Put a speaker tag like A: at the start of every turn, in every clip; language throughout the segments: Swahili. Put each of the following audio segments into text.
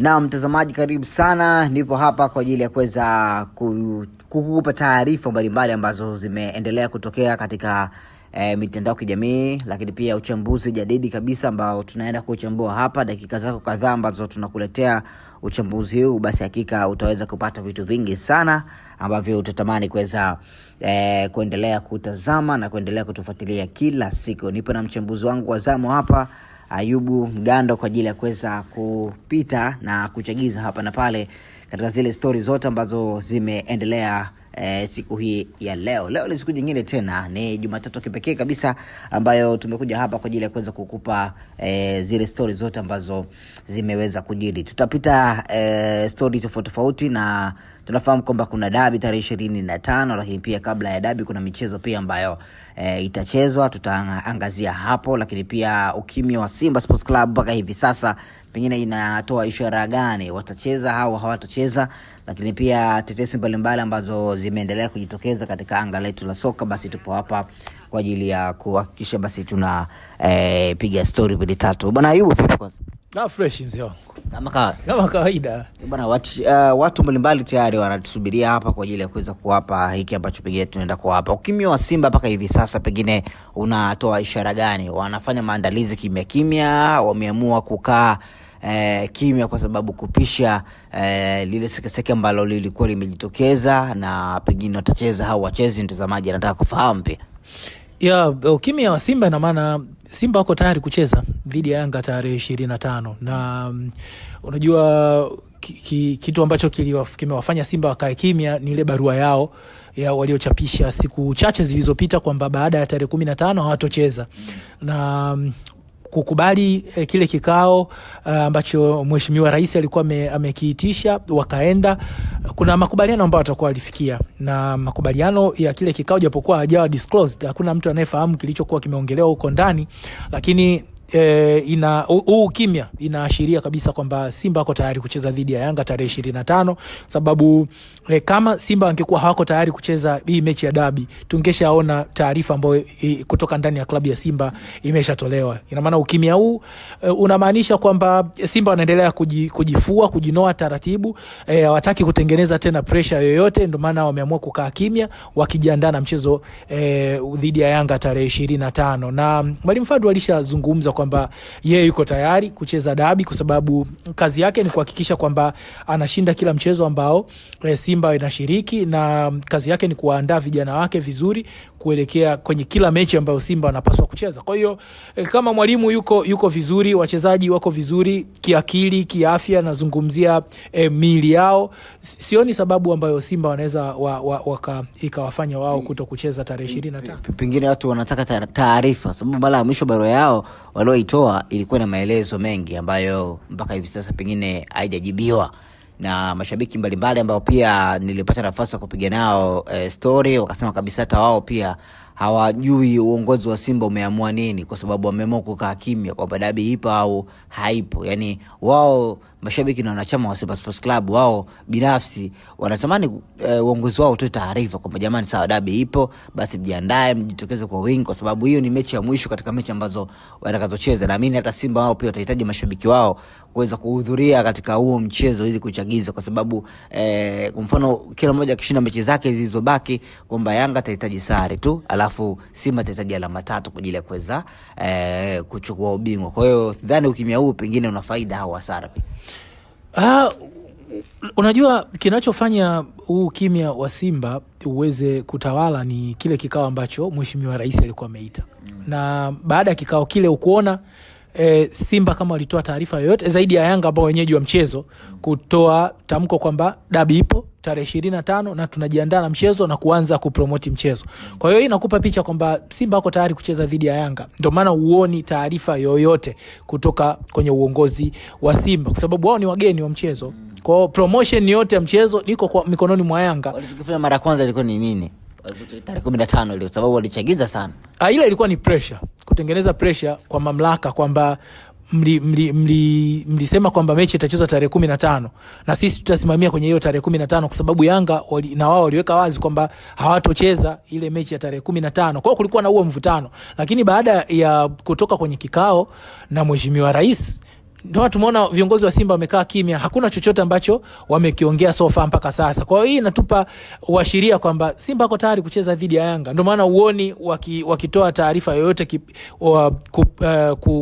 A: Na mtazamaji, karibu sana, nipo hapa kwa ajili ya kuweza kukupa taarifa mbalimbali ambazo zimeendelea kutokea katika mitandao kijamii, lakini pia uchambuzi jadidi kabisa ambao tunaenda kuchambua hapa dakika zako kadhaa ambazo tunakuletea uchambuzi huu, basi hakika utaweza kupata vitu vingi sana ambavyo utatamani kuweza kuendelea kutazama na kuendelea kutufuatilia kila siku. Nipo na mchambuzi wangu wa zamu hapa Ayubu Mgando kwa ajili ya kuweza kupita na kuchagiza hapa na pale katika zile stori zote ambazo zimeendelea siku hii ya leo. Leo ni siku nyingine tena, ni Jumatatu kipekee kabisa ambayo tumekuja hapa kwa ajili ya kuweza kukupa zile stori zote ambazo zimeweza kujiri. Tutapita stori tofauti tofauti, na tunafahamu kwamba kuna dabi tarehe 25, lakini pia kabla ya dabi kuna michezo pia ambayo itachezwa, tutaangazia hapo. Lakini pia ukimya wa Simba Sports Club mpaka hivi sasa pengine inatoa ishara gani, watacheza au hawatacheza? Lakini pia tetesi mbalimbali ambazo zimeendelea kujitokeza katika anga letu la soka, basi tupo hapa kwa ajili ya kuhakikisha basi tuna piga story mbili tatu. Bwana Ayubu, vipi kwanza?
B: Na fresh mzee wangu.
A: Kama kawaida.
B: Kama kawaida.
A: Bwana, watu mbalimbali tayari wanatusubiria hapa kwa ajili ya kuweza kuwapa hiki ambacho pengine tunaenda kuwapa. Ukimya wa Simba mpaka hivi sasa pengine unatoa ishara gani? Wanafanya maandalizi kimya kimya, wameamua kukaa kimya kwa sababu kupisha lile sekeseke ambalo lilikuwa limejitokeza, na pengine watacheza au wachezi? Mtazamaji anataka kufahamu pia.
B: Ya, ukimya wa Simba ina maana Simba wako tayari kucheza dhidi ya Yanga tarehe 25, na unajua kitu ambacho kimewafanya Simba wakae kimya ni ile barua yao ya waliochapisha siku chache zilizopita kwamba baada ya tarehe 15 hawatocheza. Na kukubali kile kikao ambacho Mheshimiwa Rais alikuwa amekiitisha, wakaenda. Kuna makubaliano ambayo watakuwa walifikia, na makubaliano ya kile kikao japokuwa hajawa disclosed, hakuna mtu anayefahamu kilichokuwa kimeongelewa huko ndani, lakini huu kimya inaashiria kabisa kwamba Simba wako tayari kucheza dhidi ya Yanga tarehe 25, sababu kama Simba wangekuwa hawako tayari kucheza hii mechi ya dabi, tungeshaona taarifa ambayo kutoka ndani ya klabu ya Simba imeshatolewa. Ina maana ukimya huu unamaanisha kwamba Simba wanaendelea kujifua, kujinoa taratibu, hawataki kutengeneza tena pressure yoyote, ndio maana wameamua kukaa kimya wakijiandaa na mchezo dhidi ya Yanga tarehe 25. Na Mwalimu Fadlu alishazungumza kwamba yeye yuko tayari kucheza dabi kwa sababu kazi yake ni kuhakikisha kwamba anashinda kila mchezo ambao Simba inashiriki, na kazi yake ni kuwaandaa vijana wake vizuri kuelekea kwenye kila mechi ambayo Simba anapaswa kucheza. Kwa hiyo kama mwalimu yuko vizuri, wachezaji wako vizuri kiakili, kiafya, nazungumzia miili yao, sioni sababu ambayo Simba wanaweza ikawafanya wao kuto kucheza tarehe 25.
A: Pengine watu wanataka taarifa, sababu mara ya mwisho barua yao walioitoa ilikuwa na maelezo mengi ambayo mpaka hivi sasa pengine haijajibiwa na mashabiki mbalimbali ambao pia nilipata nafasi ya kupiga nao story, wakasema kabisa hata wao pia hawajui uongozi wa Simba umeamua nini, kwa sababu wameamua kukaa kimya kwamba dabi ipo au haipo. Yani wao mashabiki na wanachama wa Simba Sports Club wao binafsi wanatamani uongozi wao utoe taarifa kwamba jamani, sawa, dabi ipo, basi mjiandae, mjitokeze kwa wingi, kwa sababu hiyo ni mechi ya mwisho katika mechi ambazo watakazocheza. Naamini hata Simba wao pia watahitaji mashabiki wao kuweza kuhudhuria katika huo mchezo ili kuchagiza, kwa sababu kwa mfano kila mmoja akishinda mechi zake zilizobaki, kwamba Yanga atahitaji sare tu, alafu Simba atahitaji alama 3 kwa ajili ya kuweza kuchukua ubingwa. Kwa hiyo sidhani ukimya huu pengine una faida au hasara pia.
B: Unajua kinachofanya huu kimya wa Simba uweze kutawala ni kile kikao ambacho Mheshimiwa Rais alikuwa ameita. Na baada ya kikao kile ukuona Simba kama walitoa taarifa yoyote zaidi ya Yanga ambao wenyeji wa mchezo kutoa tamko kwamba dabi ipo tarehe 25 na tunajiandaa na mchezo na kuanza kupromote mchezo. Kwa hiyo hii inakupa picha kwamba Simba wako tayari kucheza dhidi ya Yanga. Ndio maana huoni taarifa yoyote kutoka kwenye uongozi wa Simba kwa sababu wao ni wageni wa mchezo. Kwa hiyo promotion yote ya mchezo niko kwa mikononi mwa Yanga.
A: Walichokifanya mara kwanza ilikuwa ni nini? Tarehe 15 ile, sababu walichagiza sana.
B: Ile ilikuwa ni pressure, kutengeneza pressure kwa mamlaka kwamba mlisema kwamba mechi itachezwa tarehe 15 na sisi tutasimamia kwenye hiyo tarehe 15, kwa sababu Yanga na wao waliweka wazi kwamba hawatocheza ile mechi ya tarehe 15. Kwa hiyo kulikuwa na huo mvutano, lakini baada ya kutoka kwenye kikao na Mheshimiwa Rais Ndio tumeona viongozi wa Simba wamekaa kimya, hakuna chochote ambacho wamekiongea so far mpaka sasa. Kwa hiyo hii inatupa uashiria kwamba Simba wako tayari kucheza dhidi ya Yanga. Ndio maana uoni wakitoa taarifa yoyote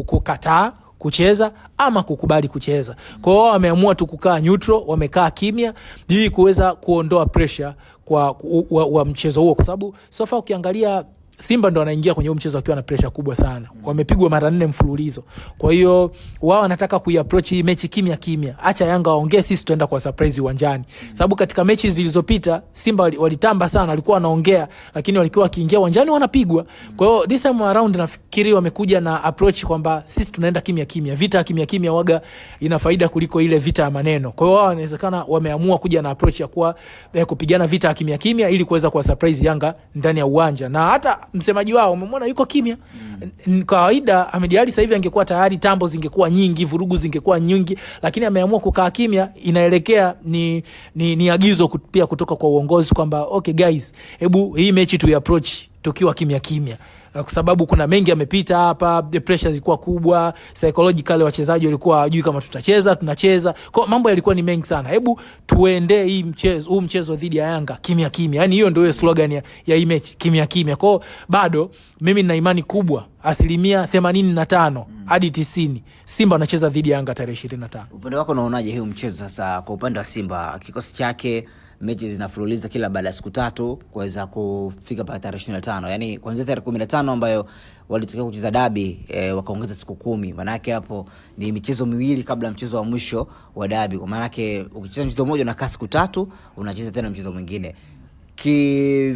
B: kukataa kucheza ama kukubali kucheza. Kwa hiyo wameamua tu kukaa neutral, wamekaa kimya ili kuweza kuondoa pressure kwa wa mchezo huo, kwa sababu so far ukiangalia Simba ndo wanaingia kwenye huo mchezo wakiwa na pressure kubwa sana. Wamepigwa mara 4 mfululizo. Kwa hiyo wao wanataka kuiapproach hii mechi kimya kimya. Acha Yanga waongee, sisi tutaenda kwa surprise uwanjani. Sababu katika mechi zilizopita Simba walitamba sana, walikuwa wanaongea, lakini walikuwa wakiingia uwanjani wanapigwa. Kwa hiyo this time around nafikiri wamekuja na approach kwamba sisi tunaenda kimya kimya. Vita ya kimya kimya waga ina faida kuliko ile vita ya maneno. Kwa hiyo wao inawezekana wameamua kuja na approach ya kuwa kupigana vita ya kimya kimya ili kuweza kuwa surprise Yanga ndani ya uwanja. Na hata msemaji wao umemwona yuko kimya. Kawaida Ahmed Ally sasa hivi angekuwa tayari, tambo zingekuwa nyingi, vurugu zingekuwa nyingi, lakini ameamua kukaa kimya. Inaelekea ni agizo pia kutoka kwa uongozi kwamba okay guys, hebu hii mechi tu approach tukiwa kimya kimya, kwa sababu kuna mengi yamepita hapa, the pressure zilikuwa kubwa, psychologically wachezaji walikuwa hawajui kama tutacheza, tunacheza. Kwa mambo yalikuwa ni mengi sana. Hebu tuende hii mchezo, huu mchezo dhidi ya Yanga kimya kimya. Yaani hiyo ndio hiyo slogan ya hii mechi, kimya kimya. Kwa bado mimi nina imani kubwa 85% hadi 90% Simba anacheza dhidi ya Yanga tarehe 25.
A: Upande wako unaonaje hiyo mchezo sasa kwa upande wa Simba? Kikosi chake mechi zinafululiza kila baada ya siku 3 kuweza kufika pale tarehe 25. Yaani kuanzia tarehe 15 ambayo walitakiwa kucheza dabi, wakaongeza siku 10. Maana yake hapo ni michezo miwili kabla mchezo wa mwisho wa dabi. Kwa maana yake ukicheza mchezo mmoja unakaa siku 3, unacheza tena mchezo mwingine.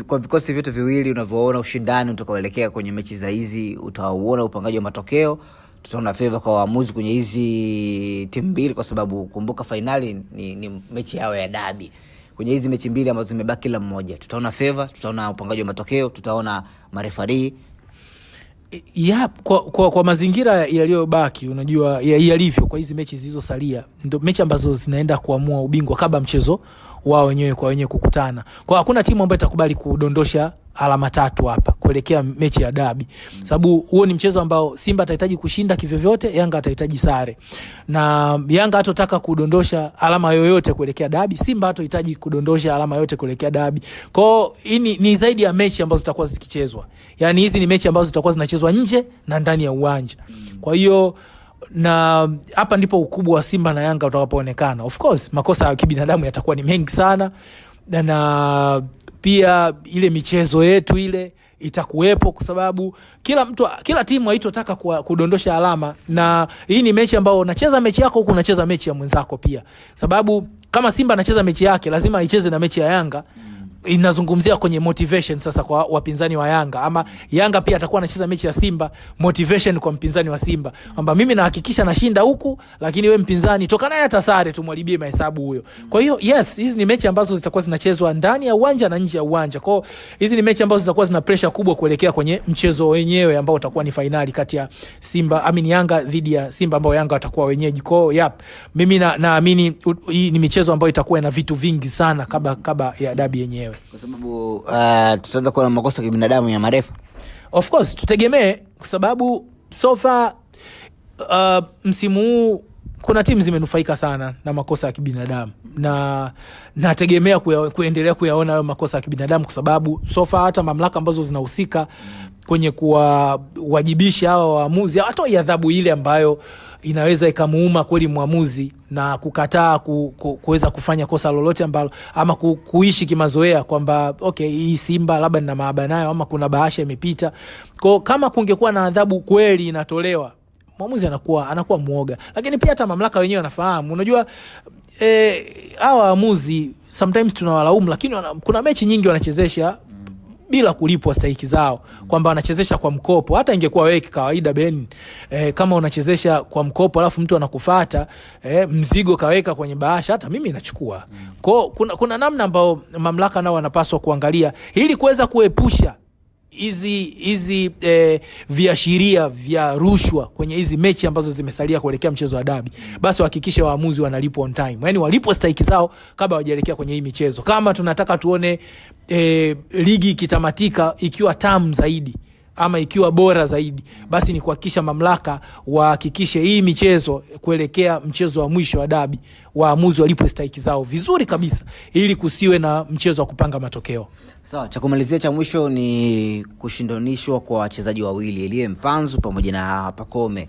A: Kwa vikosi vyote viwili unavyoona ushindani utakaoelekea kwenye mechi za hizi, utauona upangaji wa matokeo, tutaona favor kwa waamuzi kwenye hizi timu mbili, kwa sababu kumbuka finali ni mechi yao ya dabi. Kwenye hizi mechi mbili ambazo zimebaki kila mmoja, tutaona favor, tutaona upangaji wa matokeo, tutaona marefari.
B: Ya, kwa mazingira yaliyobaki, unajua yalivyo kwa hizi mechi zilizosalia, ndio mechi ambazo zinaenda kuamua ubingwa kabla mchezo wao wenyewe kwa wenyewe kukutana. Kwa hakuna timu ambayo itakubali kudondosha alama 3 hapa kuelekea mechi ya dabi. Sababu huo ni mchezo ambao Simba atahitaji kushinda kivyovyote, Yanga atahitaji sare. Na Yanga hatotaka kudondosha alama yoyote kuelekea dabi, Simba hatohitaji kudondosha alama yoyote kuelekea dabi. Kwa hiyo ni zaidi ya mechi ambazo zitakuwa zikichezwa. Yaani hizi ni mechi ambazo zitakuwa zinachezwa nje na ndani ya uwanja. Kwa hiyo na hapa ndipo ukubwa wa Simba na Yanga utakapoonekana. Of course makosa ya kibinadamu yatakuwa ni mengi sana, na pia ile michezo yetu ile itakuwepo, kwa sababu kila timu haitotaka kudondosha alama. Na hii ni mechi ambayo unacheza mechi yako huku unacheza mechi ya mwenzako pia, sababu kama Simba anacheza mechi yake lazima aicheze na mechi ya Yanga. Inazungumzia kwenye motivation sasa kwa wapinzani wa Yanga, ama Yanga pia atakuwa anacheza mechi ya Simba, motivation kwa mpinzani wa Simba kwamba mimi nahakikisha nashinda huku, lakini we mpinzani toka naye hata sare tumharibie mahesabu huyo. Kwa hiyo yes, hizi ni mechi ambazo zitakuwa zinachezwa ndani ya uwanja na nje ya uwanja. Kwa hiyo hizi ni mechi ambazo zitakuwa zina pressure kubwa kuelekea kwenye mchezo wenyewe ambao utakuwa ni finali kati ya Simba, I mean Yanga dhidi ya Simba ambao Yanga watakuwa wenyeji. Kwa hiyo yep, mimi naamini hii ni michezo ambayo itakuwa ina vitu vingi sana kabla ya dabi yenyewe.
A: Kwa sababu tutaanza kuwa na makosa ya kibinadamu ya marefa.
B: Of course tutegemee, kwa sababu so far msimu huu kuna timu zimenufaika sana na makosa ya kibinadamu, na nategemea kuendelea kuyaona hayo makosa ya kibinadamu, kwa sababu so far hata mamlaka ambazo zinahusika kwenye kuwajibisha hawa waamuzi hawatoi adhabu ile ambayo inaweza ikamuuma kweli mwamuzi na kukataa kuweza kufanya kosa lolote ambalo ama kuishi kimazoea kwamba okay, hii Simba labda nina maaba nayo ama kuna bahasha imepita. Kwa kama kungekuwa na adhabu kweli inatolewa, mwamuzi anakuwa muoga. Lakini pia hata mamlaka wenyewe wanafahamu. Unajua hawa waamuzi sometimes tunawalaumu, lakini kuna mechi nyingi wanachezesha bila kulipwa stahiki zao, kwamba wanachezesha kwa mkopo. Hata ingekuwa wewe kawaida Ben, kama unachezesha kwa mkopo alafu mtu anakufuata, mzigo kaweka kwenye bahasha, hata mimi nachukua. Kwa kuna namna ambayo mamlaka nao wanapaswa kuangalia ili kuweza kuepusha hizi viashiria vya rushwa kwenye hizi mechi ambazo zimesalia kuelekea mchezo wa dabi. Basi wahakikishe waamuzi wanalipwa on time, yani walipwe stahiki zao kabla hawajaelekea kwenye hii michezo. Kama tunataka tuone ligi ikitamatika ikiwa tamu zaidi, ama ikiwa bora zaidi, basi ni kuhakikisha mamlaka wahakikishe hii michezo kuelekea mchezo wa mwisho wa dabi, waamuzi walipwe stahiki zao vizuri kabisa, ili kusiwe na mchezo wa kupanga matokeo.
A: Sawa, cha kumalizia cha mwisho ni kushindanishwa kwa wachezaji wawili, Elie Mpanzu pamoja na Pacome.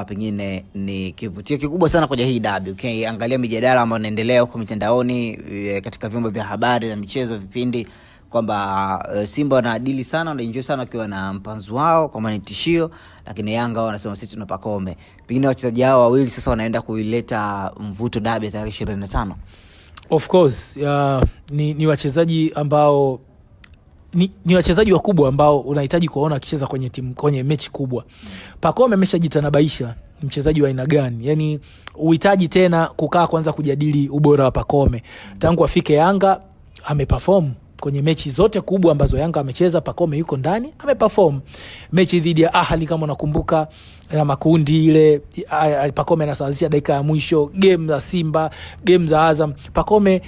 A: Pengine ni kivutio kikubwa sana kwenye hii dabi. Ukiangalia mijadala ambayo inaendelea huko mitandaoni, katika vyombo vya habari na michezo, vipindi, kwamba Simba wanaadili sana, wanaenjoy sana wakiwa na Mpanzu wao kwamba ni tishio, lakini Yanga wao wanasema sisi tuna Pacome. Pengine wachezaji hao wawili sasa wanaenda kuileta mvuto dabi ya tarehe 25.
B: Of course, ni wachezaji ambao ni wachezaji wakubwa ambao unahitaji kuwaona wakicheza kwenye timu, kwenye mechi kubwa. Pacome ameshajitanabaisha mchezaji wa aina gani. Yaani uhitaji tena kukaa kwanza kujadili ubora wa Pacome. Tangu afike Yanga ameperform kwenye mechi zote kubwa ambazo Yanga amecheza, Pacome yuko ndani ameperform. Mechi dhidi ya Ahli kama unakumbuka ya makundi ile, Pacome anasawazisha dakika ya mwisho, game za Simba, game za Azam, Pacome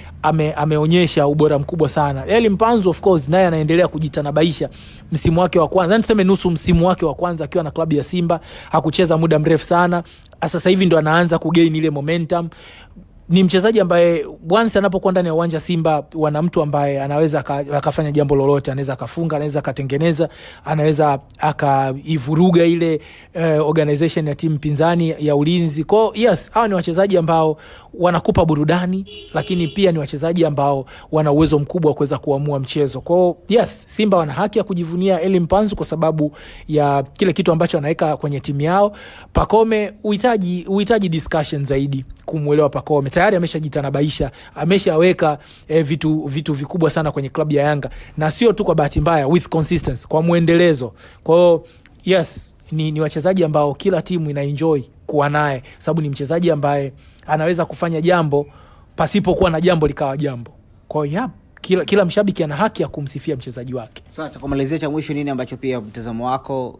B: ameonyesha ubora mkubwa sana. Eli Mpanzu of course naye anaendelea kujitanabaisha msimu wake wa kwanza, yani tuseme nusu msimu wake wa kwanza akiwa na klabu ya Simba, hakucheza muda mrefu sana. Sasa hivi ndo anaanza kugain ile momentum. Ni mchezaji ambaye once anapokuwa ndani ya uwanja Simba wana mtu ambaye anaweza akafanya jambo lolote, anaweza akafunga, anaweza akatengeneza, anaweza akaivuruga ile organization ya timu pinzani ya ulinzi. Kwa yes, hawa ni wachezaji ambao wanakupa burudani, lakini pia ni wachezaji ambao wana uwezo mkubwa wa kuweza kuamua mchezo. Kwa yes, Simba wana haki ya kujivunia Eli Mpanzu kwa sababu ya kile kitu ambacho anaweka kwenye timu yao. Pacome uhitaji discussion zaidi kumuelewa Pacome. Tayari ameshajitanabaisha, ameshaweka vitu vikubwa sana kwenye klabu ya Yanga, na sio tu kwa bahati mbaya, with consistency, kwa muendelezo. Kwa hiyo yes, ni wachezaji ambao kila timu ina enjoy kuwa naye, sababu ni mchezaji ambaye anaweza kufanya jambo pasipokuwa na jambo likawa jambo. Kwa hiyo kila mshabiki ana haki ya kumsifia mchezaji wake.
A: Sasa cha kumalizia cha mwisho, nini ambacho pia mtazamo wako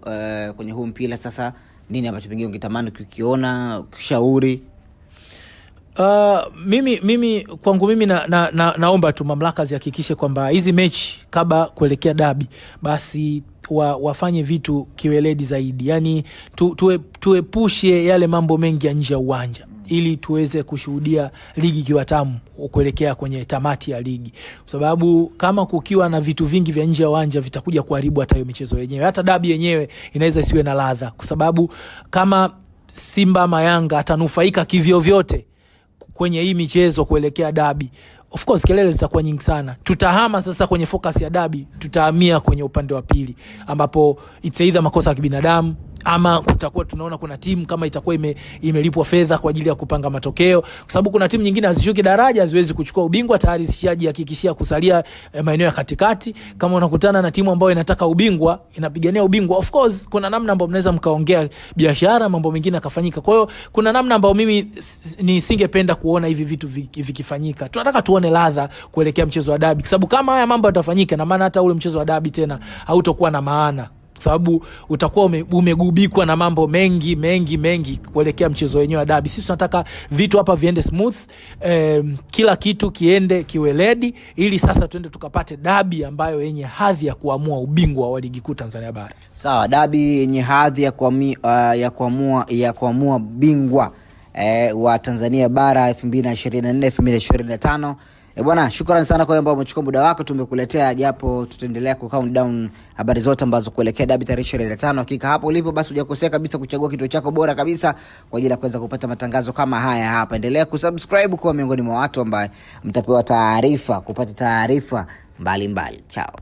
A: kwenye huu mpira sasa, nini ambacho pengine ungetamani kukiona, kushauri?
B: Mimi kwangu mimi naomba tu mamlaka zihakikishe kwamba hizi mechi kabla kuelekea dabi basi wafanye vitu kiweledi zaidi. Yaani tuepushe yale mambo mengi ya nje ya uwanja ili tuweze kushuhudia ligi ikiwa tamu kuelekea kwenye tamati ya ligi. Kwa sababu kama kukiwa na vitu vingi vya nje ya uwanja vitakuja kuharibu hata hiyo michezo yenyewe. Hata dabi yenyewe inaweza isiwe na ladha, kwa sababu kama Simba ama Yanga atanufaika kivyo vyote kwenye hii michezo kuelekea dabi, of course kelele zitakuwa nyingi sana. Tutahama sasa kwenye focus ya dabi, tutahamia kwenye upande wa pili ambapo it's either makosa ya kibinadamu ama kutakuwa tunaona kuna timu kama itakuwa imelipwa fedha kwa ajili ya kupanga matokeo, kwa sababu kuna timu nyingine hazishuki daraja, haziwezi kuchukua ubingwa, tayari zishajihakikishia kusalia maeneo ya katikati. Kama unakutana na timu ambayo inataka ubingwa, inapigania ubingwa, of course kuna namna ambayo mnaweza mkaongea biashara, mambo mengine yakafanyika. Kwa hiyo kuna namna ambayo mimi nisingependa kuona hivi vitu vikifanyika. Tunataka tuone ladha kuelekea mchezo wa dabi, kwa sababu kama haya mambo yatafanyika, na maana hata ule mchezo wa dabi tena hautakuwa na maana, sababu utakuwa umegubikwa na mambo mengi mengi mengi kuelekea mchezo wenyewe wa dabi. Sisi tunataka vitu hapa viende smooth, kila kitu kiende kiweledi, ili sasa tuende tukapate dabi ambayo yenye hadhi ya kuamua ubingwa wa ligi kuu Tanzania bara.
A: Sawa, dabi yenye hadhi ya kuamua bingwa wa Tanzania bara 2024 2025. Bwana, shukrani sana kwa ambao umechukua muda wako, tumekuletea japo tutaendelea ku count down habari zote ambazo kuelekea dabi tarehe 25. Hakika hapo ulipo basi hujakosea kabisa kuchagua kituo chako bora kabisa kwa ajili ya kuweza kupata matangazo kama haya hapa. Endelea kusubscribe kuwa miongoni mwa watu ambao mtapewa taarifa, kupata taarifa mbalimbali. Chao.